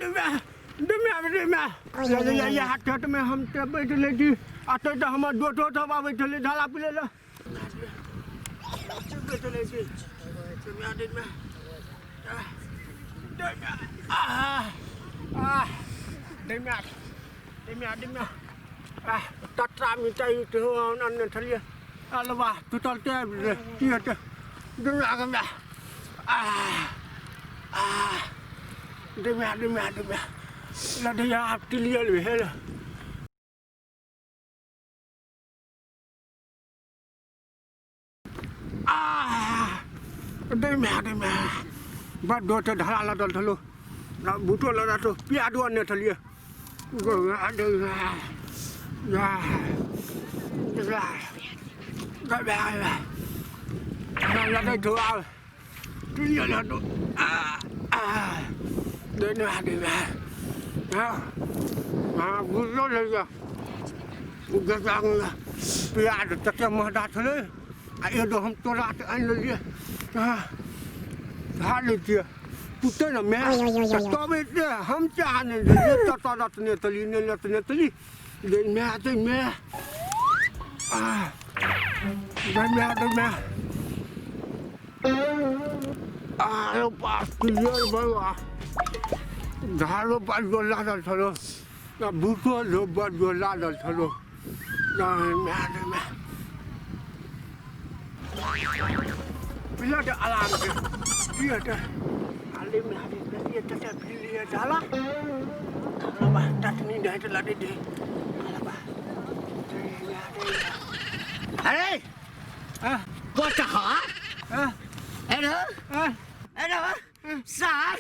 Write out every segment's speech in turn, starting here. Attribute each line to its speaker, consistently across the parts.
Speaker 1: डिम्या डिम्या डिम्या डिम्या या हाथ में हम ते बैठ ले छी आ तो तऽ हमर दोस्तो सब आबै छलै ढाला पिलै लए बैठ ले छी डिम्या डिम्या डिम्या आह आह डिम्या डिम्या डिम्या आह ततरा मिठाइ सेहो आनने छलियै अलवा टूटल ते आबि गेलै की हेतै डिम्या डिम्या आह आह डिम्या डिम्या डिम्या लड़ैया आब क्लियर भेल आह डिम्या डिम्या बड़ दोस्त धरा लगल छलौ बूटो लगा तो प्याजो अनने छलियै लगै छौ आब क्लियर हेतौ देने देने हाँ हाँ बुझलो छलियै प्याज तते महगा छलै आ एगो हम तोरा आनि लेलियै हाँ खा लै छियै टूटै ने माय तऽ तब एते हम चाह नहि देलियै ततऽ रतने तली नहि रतने तली गे माय गे माय आह गे माय गे माय आरो बाप क्लियर बौआ धारो बड़ जोर लागल छलो आ भूखो बड़ जोर लागल छलो माय गे माय पिलट आराम से की हेतै आली में हाली चलिए चचा फिर लिए डाला बा चटनी ढाट लड़ी दे बा
Speaker 2: अरे कटहा अरे अरे सार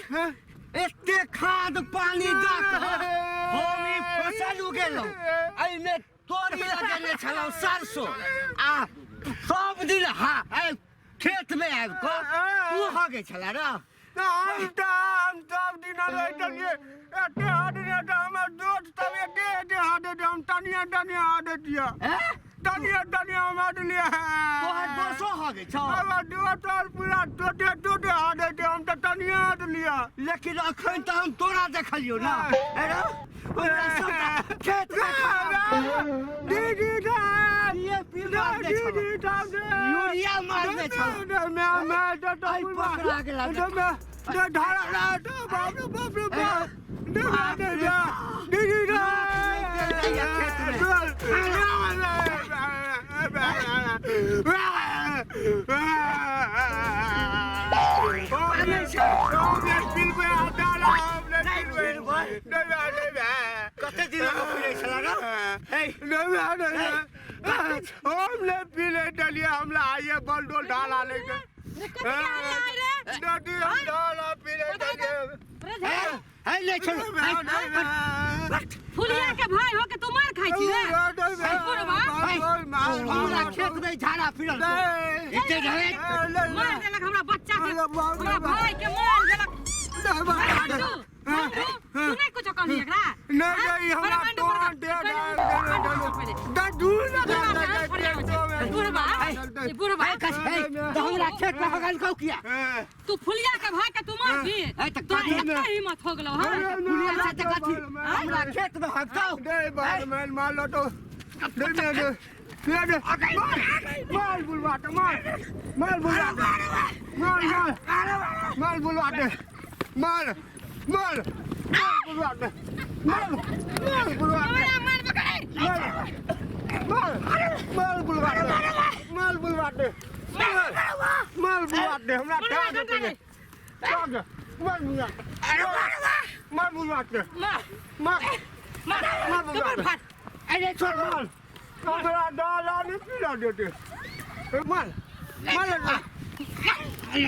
Speaker 2: एते खाद पानी दऽ कऽ हम ई फसल उगेलहुँ एहिमे तोरी लगेने छलहुँ सरसों आ सब दिन हा एहि खेतमे आबि कऽ तू हगै छला रे
Speaker 1: हम तऽ हम सब दिन रहै छलियै एते हाथ नहि तऽ हमर दोस्त सब एते एते हाथ दै हम तनिए तनिए हाथ दै छियै
Speaker 2: हैं?
Speaker 1: तनिए तनिए हम हाथ देलियै
Speaker 2: तोहर दोसो हगै छौ
Speaker 1: हमर दोस्त सब पूरा टोटे टोटे हाथ दै छै हम तऽ तनिए हाथ देलियै
Speaker 2: लेकिन अखन तऽ हम तोरा देखलियौ ने अरे हमरा सबटा खेत मे खराब
Speaker 1: दीदी साहब
Speaker 2: DAP मारने छलौ।
Speaker 1: दीदी साहब
Speaker 2: यूरिया मारने छलौ।
Speaker 1: मैं
Speaker 2: पकड़ा गेला। कते दिन पीले छला रे हे
Speaker 1: हम नहीं पीले चलिए हमला आइए बल डोल डाला लेके
Speaker 3: रे कथी के आरे आय रे
Speaker 1: दादी हम डाला पीले चलिए
Speaker 3: रे
Speaker 2: हे ले चलो
Speaker 3: फुलिया के भाई हो के तू मार खाई छी रे बुढ़वा
Speaker 2: हमरा खेत में झाड़ा फिरल एते रहे
Speaker 3: मार देलक हमरा बच्चा के हमरा भाई के मार देलक तू तू नहीं कुछ कहली एकरा
Speaker 1: नहीं नहीं हमरा तोड़ दे
Speaker 3: बुढ़वा ई बुढ़वा
Speaker 2: हे कस हे तो हमरा खेत में हगल कौ किया
Speaker 3: तू फुलिया के भाई के तू मार भी
Speaker 2: ए, तऽ
Speaker 3: तोरा
Speaker 2: काटी
Speaker 3: एते हिम्मत हो गेलौ हां
Speaker 2: पुलिया से तऽ कथी हमरा खेत में हगतौ
Speaker 1: दे बाल मैन मार लो तो दे दे दे दे दे मार बुलवा दे मार मार बुलवा दे मार मार मार बुलवा दे मार मार मार बुलवा दे मार मार बुलवा दे
Speaker 3: हमरा मार पकड़े
Speaker 1: मार मार मार बुलवा दे मार बुलवा दे मार मार बुलवा दे हमरा
Speaker 3: बुढ़वा
Speaker 1: दे
Speaker 3: डंडा ले।
Speaker 1: दे मार बुलवा दे मार बुलवा दे
Speaker 3: मार
Speaker 1: मार
Speaker 3: मार
Speaker 1: मार
Speaker 3: तू
Speaker 1: बुलवा
Speaker 3: मार
Speaker 1: दे
Speaker 3: फाड़
Speaker 2: अरे छोड़
Speaker 1: मार हमरा डाला नहीं पिला देते मार मार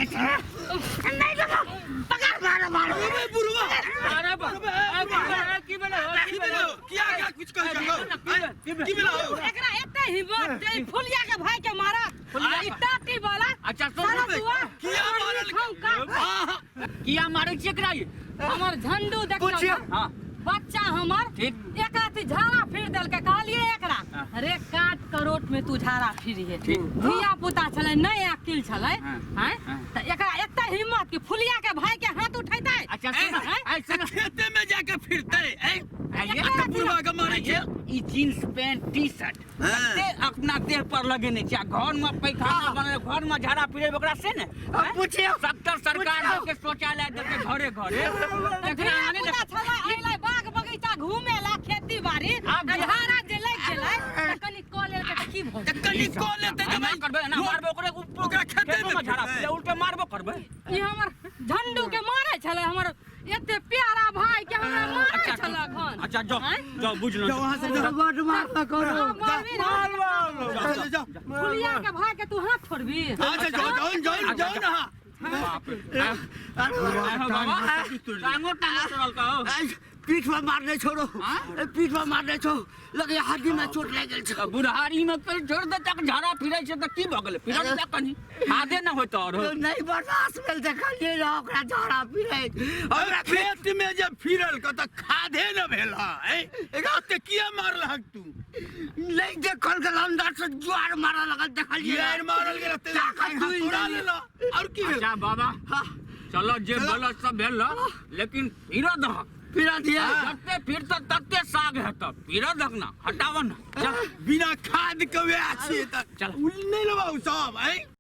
Speaker 2: नहीं लगा पकड़ मारो मारो
Speaker 4: अरे बा की भेलो की भेलो
Speaker 5: किया क्या कुछ कह की भेलो
Speaker 3: एकरा एते हिम्मत जे ई फुलिया के भाई के मारत ई टाटी वाला
Speaker 4: अच्छा सुन
Speaker 3: साला दुआ
Speaker 5: किया मारल
Speaker 3: खाऊ का
Speaker 4: किया मारै छियै एकरा ई?
Speaker 3: हमर झंडू देखियौ
Speaker 1: पूछिए।
Speaker 3: ने,
Speaker 4: हाँ
Speaker 3: बच्चा हमर
Speaker 4: ठीक।
Speaker 3: एकरा ती झाड़ा फिर देलकै कहलिए एकरा
Speaker 4: हाँ।
Speaker 3: रे काट करोट में तू झाड़ा फिरिहे
Speaker 4: ठीक।
Speaker 3: धिया पुता छलै नहि अकिल छलै
Speaker 4: हाँ।
Speaker 3: हैं
Speaker 4: हाँ।
Speaker 3: तऽ एकरा एते हिम्मत कि फुलिया के भाई के हाथ उठैतै?
Speaker 4: अच्छा सुन,
Speaker 3: हैं?
Speaker 4: ऐ सुन।
Speaker 5: खेते में जाके फिरते ऐ
Speaker 4: आइए।
Speaker 5: तऽ बुढ़वा के मारै छै।
Speaker 4: ई जींस पैंट टी शर्ट कते अपना देह पर लगेने छै आ घर में पैखाना बनल, घर में झाड़ा फिरे ओकरा से ने।
Speaker 2: पुछियौ।
Speaker 4: सबतर सरकार
Speaker 2: पुछियौ।
Speaker 4: के शौचालय देलकै घरे घरे।
Speaker 3: तऽ
Speaker 4: एकरा आने
Speaker 3: धिया-पुता छलै, अइलै बाग बगीचा घूमे ला, खेती बाड़ी
Speaker 4: आब
Speaker 3: आ झाड़ा जे लागि गेलै तऽ कनि कऽ लेलकै तऽ की भऽ
Speaker 5: तऽ कनि कऽ लेतै तऽ
Speaker 4: एना करबै, एना मारबै ओकरे।
Speaker 5: ओकरा खेते
Speaker 4: खेतो
Speaker 5: में
Speaker 4: में झाड़ा
Speaker 5: फिरतै।
Speaker 4: फिरे, उल्टे मारबो करबै।
Speaker 3: ई हमर झंडू के मारै छलै, हमर एते प्यारा भाई के हमरा मारै
Speaker 4: अच्छा,
Speaker 3: छलै अखन।
Speaker 4: अच्छा जाओ।
Speaker 3: आँय?
Speaker 4: जाओ, बुझलो।
Speaker 5: जाओ वहाँ से जाओ।
Speaker 2: बड मारलक करो।
Speaker 3: मारबी ने?
Speaker 5: चल जाओ।
Speaker 3: फुलिया के भाई के तू हाथ छोड़बी?
Speaker 5: अच्छा जाओ जाओ जाओ जाओ ना।
Speaker 4: बाप रे। आहो बाबा, टांगो टांगो तोड़ल कहो।
Speaker 2: पीठ पर मारने छोड़ो। पीठ पर मारने छो, लगे हड्डी में चोट लागि गेल छौ।
Speaker 4: बुढ़ारी में कहीं छोड़ दे तक झाड़ा फिरै छै तऽ की भऽ गेलै? फिरल तऽ कनि खादे न होइत और।
Speaker 2: नहीं बर्दाश्त भेल, देखलियै रह ओकरा झाड़ा फिरै।
Speaker 5: हमरा खेत में जे फिरल क तऽ खादे न भेल है, ओते किया मारलहक तू?
Speaker 2: नहीं देखल गेल, अंदर से ज्वार मारऽ लगल, देखलियै।
Speaker 5: यार मारल गेल ते
Speaker 2: ताकत
Speaker 5: तोड़ा
Speaker 2: दूरि।
Speaker 5: लेला और की भेल?
Speaker 4: अच्छा बाबा, चलो, जे भेल सब भेल, लेकिन फिर दहक।
Speaker 2: फिरा दिया।
Speaker 4: जते फिरत तते साग हेत। फिर दहक ना, हटाव ना, चल।
Speaker 5: बिना खाद के वएह छियै तऽ
Speaker 4: चल।
Speaker 5: नहि लेबा सब ऐ।